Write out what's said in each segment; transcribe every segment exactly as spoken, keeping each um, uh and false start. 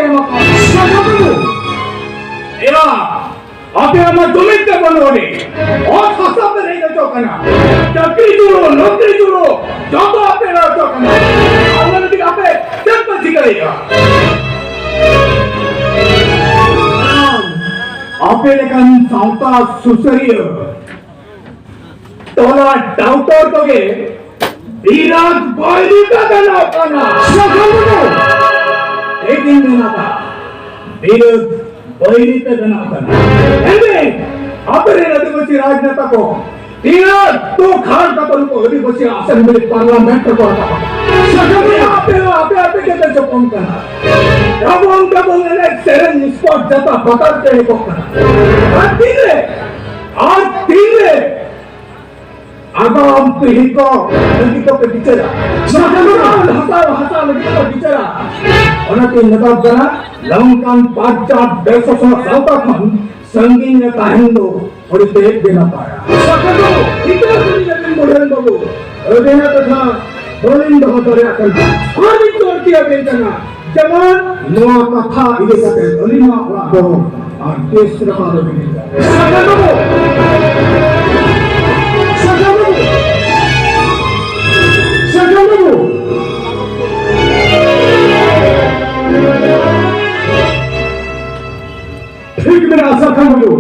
ᱮᱢᱟ ᱠᱚᱣᱟ᱾ ᱥᱟᱹᱜᱩᱱ ᱵᱟᱹᱵᱩ, ᱮᱭᱟ, ᱟᱯᱮᱭᱟᱜ ᱢᱟ ᱡᱩᱢᱤᱫ ᱛᱮ ᱵᱟᱹᱱᱩᱜ ᱟᱹᱱᱤᱡ᱾ ᱚᱛ ᱦᱟᱥᱟ ᱯᱮ ᱨᱮᱡ ᱦᱚᱪᱚᱜ ᱠᱟᱱᱟ᱾ ᱪᱟᱹᱠᱨᱤ ᱪᱩᱲᱩ, ᱱᱚᱠᱨᱤ ᱪᱩᱲᱩ, ᱡᱚᱛᱚ ᱟᱯᱮ ᱨᱮᱡ ᱦᱚᱪᱚᱜ ᱠᱟᱱᱟ᱾ ᱟᱨ ᱚᱱᱟ ᱞᱟᱹᱜᱤᱫ ᱟᱯᱮ ᱪᱮᱫ ᱯᱮ ᱪᱤᱠᱟᱹᱭᱮᱫᱼᱟ? ᱟᱯᱮ ᱞᱮᱠᱟᱱ ᱥᱟᱶᱛᱟ ᱥᱩᱥᱟᱹᱨᱤᱭᱟᱹ ᱴᱚᱞᱟ ᱰᱟᱠᱛᱚᱨ ᱠᱚᱜᱮ ᱵᱤᱨᱟᱴ ᱵᱟᱹᱭᱨᱤ ᱠᱚ ᱵᱮᱱᱟᱣ ᱠᱟᱱᱟ᱾ ᱥᱟᱹᱜᱩᱱ ᱵᱟᱹᱵᱩ, ᱴᱷᱤᱠᱤᱧ ᱢᱮᱱ ᱟᱠᱟᱫ, ᱵᱤᱨᱟᱴ ᱵᱟᱹᱭᱨᱤ ᱠᱚ ᱵᱮᱱᱟᱣ ᱠᱟᱱᱟ᱾ ᱮᱱᱛᱮ ᱟᱯᱮᱨᱮᱱ ᱟᱹᱫᱤᱵᱟᱹᱥᱤ ᱨᱟᱡᱽᱱᱮᱛᱟ ᱠᱚ ᱛᱤᱱᱟᱹᱜ ᱫᱩᱠ ᱦᱟᱨ ᱠᱟᱛᱮ ᱱᱩᱠᱩ ᱟᱹᱫᱤᱵᱟᱹᱥᱤ ᱟᱥᱮᱢᱵᱞᱤ ᱯᱟᱨᱞᱟᱢᱮᱱᱴ ᱨᱮᱠᱚ ᱨᱟᱠᱟᱵ ᱟᱠᱟᱱᱟ᱾ ᱥᱟᱹᱜᱩᱱ ᱵᱟᱹᱵᱩ, ᱟᱯᱮ ᱦᱚᱸ ᱟᱯᱮ ᱟᱯᱮ ᱜᱮᱯᱮ ᱪᱚᱯᱚᱞ ᱠᱟᱱᱟ᱾ ᱰᱟᱵᱚᱝ ᱰᱟᱵᱚᱝ ᱮᱱᱮᱡ ᱥᱮᱨᱮᱧ ᱥᱯᱳᱨᱴ ᱡᱟᱛᱟ ᱯᱟᱛᱟᱞ ᱨᱮ ᱮᱦᱚᱵᱚᱜ ᱠᱟᱱᱟ᱾ ᱟᱨ ᱛᱤᱱᱨᱮ, ᱟᱨ ᱛᱤᱱᱨᱮ ᱟᱜᱟᱢ ᱯᱤᱲᱦᱤ ᱠᱚ ᱞᱟᱹᱜᱤᱫ ᱫᱚᱯᱮ ᱵᱤᱪᱟᱹᱨᱟ᱾ ᱥᱟᱱᱟᱢ ᱦᱟᱥᱟ, ᱦᱟᱥᱟ ᱞᱟᱹᱜᱤᱫ ᱫᱚᱯᱮ ᱵᱤᱪᱟᱹᱨᱟ᱾ ᱚᱱᱟᱛᱮᱧ ᱢᱮᱛᱟᱫ ᱠᱟᱱᱟ, ᱱᱚᱝᱠᱟᱱ ᱯᱟᱨᱪᱟᱛ ᱵᱮᱥᱚᱥᱚᱱ ᱥᱟᱶᱛᱟ ᱠᱷᱚᱱ ᱥᱟᱺᱜᱤᱧ ᱨᱮ ᱛᱟᱦᱮᱱ ᱫᱚ ᱟᱹᱰᱤ ᱛᱮᱫ ᱜᱮ ᱱᱟᱯᱟᱭᱟ᱾ ᱥᱟᱠᱟᱢ ᱵᱟᱹᱵᱩ, ᱴᱷᱤᱠᱟᱹ ᱠᱟᱹᱫᱤᱧ ᱟᱹᱵᱤᱱ ᱵᱚᱰᱷᱮᱱ ᱵᱟᱹᱵᱩ᱾ ᱟᱹᱵᱤᱱᱟᱜ ᱠᱟᱛᱷᱟ ᱵᱟᱹᱞᱤᱧ ᱫᱚᱦᱚ ᱫᱟᱲᱮᱭᱟᱜ ᱠᱟᱱᱟ᱾ ᱟᱨ ᱢᱤᱫ ᱫᱚ ᱟᱹᱲᱛᱤ ᱟᱹᱵᱤᱱ ᱠᱟᱱᱟ᱾ ᱡᱮᱢᱚᱱ ᱱᱚᱣᱟ ᱠᱟᱛᱷᱟ ᱤᱫᱤ ᱠᱟᱛᱮ ᱟᱹᱞᱤᱧᱟᱜ ᱚᱲᱟᱜ ᱫᱚ ᱟᱨ ᱠᱮᱥ ᱨᱟᱠᱟᱵ ᱟᱹᱵᱤᱱ ᱠᱟᱱᱟ᱾ ᱥᱟᱠᱟᱢ ᱵᱟᱹᱵᱩ! ᱥᱟᱠᱟᱢ ᱵᱟᱹᱵᱩ! ᱥᱟᱠᱟᱢ ᱵᱟᱹᱵᱩ! ᱴᱷᱤᱠ ᱢᱮᱱᱟᱜᱼᱟ, ᱥᱟᱠᱟᱢ ᱵᱟᱹᱵᱩ,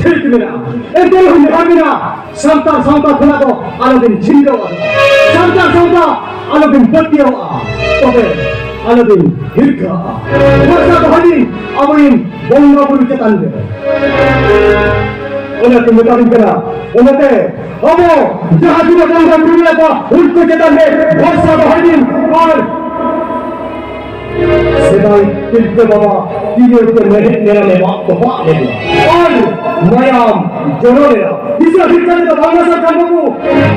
ᱴᱷᱤᱠ ᱢᱮᱱᱟᱜᱼᱟ᱾ ᱮᱱᱛᱮ ᱨᱮᱦᱚᱸ ᱱᱮᱦᱚᱨ ᱢᱮᱱᱟᱜᱼᱟ, ᱥᱟᱱᱛᱟᱲ ᱥᱟᱶᱛᱟ ᱠᱷᱚᱱᱟᱜ ᱫᱚ ᱟᱞᱚᱵᱤᱱ ᱪᱷᱤᱱᱜᱟᱹᱣᱟ, ᱥᱟᱱᱛᱟᱲ ᱥᱟᱶᱛᱟ ᱟᱞᱚᱵᱤᱱ ᱯᱟᱹᱛᱭᱟᱹᱣᱟᱜᱼᱟ, ᱛᱚᱵᱮ ᱟᱞᱚᱵᱤᱱ ᱦᱤᱨᱠᱷᱟᱹᱜᱼᱟ᱾ ᱵᱷᱚᱨᱥᱟ ᱫᱚᱦᱚᱭ ᱵᱤᱱ ᱟᱵᱚᱨᱮᱱ ᱵᱚᱸᱜᱟ ᱵᱩᱨᱩ ᱪᱮᱛᱟᱱ ᱨᱮ᱾ ᱚᱱᱟᱛᱮ ᱢᱮᱛᱟᱵᱤᱱ ᱠᱟᱱᱟ, ᱚᱱᱟᱛᱮ ᱟᱵᱚ ᱡᱟᱦᱟᱸ ᱛᱤᱱᱟᱹᱜ ᱵᱚᱸᱜᱟ ᱵᱩᱨᱩ ᱢᱮᱱᱟᱜ ᱠᱚᱣᱟ, ᱩᱱᱠᱩ ᱪᱮᱛᱟᱱ ᱨᱮ ᱵᱷᱚᱨᱥᱟ ᱫᱚᱦᱚᱭ ᱵᱤᱱ᱾ ᱟᱨ ᱥᱮᱫᱟᱭ ᱛᱤᱞᱠᱟᱹ ᱵᱟᱵᱟ ᱛᱤᱨᱭᱳ ᱛᱮ ᱢᱮᱬᱦᱮᱫ ᱢᱮᱨᱚᱢ ᱮ ᱢᱟᱜ ᱛᱚᱯᱟᱜ ᱞᱮᱫᱮᱭᱟ ᱟᱨ ᱢᱟᱭᱟᱢ ᱡᱚᱨᱚ ᱞᱮᱱᱟ᱾ ᱫᱤᱥᱟᱹ ᱴᱷᱤᱠ ᱠᱟᱛᱮ ᱫᱚ ᱵᱟᱝ ᱱᱟᱥᱟᱜ ᱠᱟᱱ ᱵᱟᱹᱵᱩ,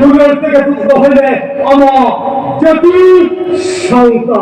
ᱫᱩᱞᱟᱹᱲ ᱛᱮᱜᱮ ᱫᱩᱜ ᱫᱚᱦᱚᱭ ᱢᱮ ᱟᱢᱟᱜ ᱡᱟᱹᱛᱤ ᱥᱟᱶᱛᱟ᱾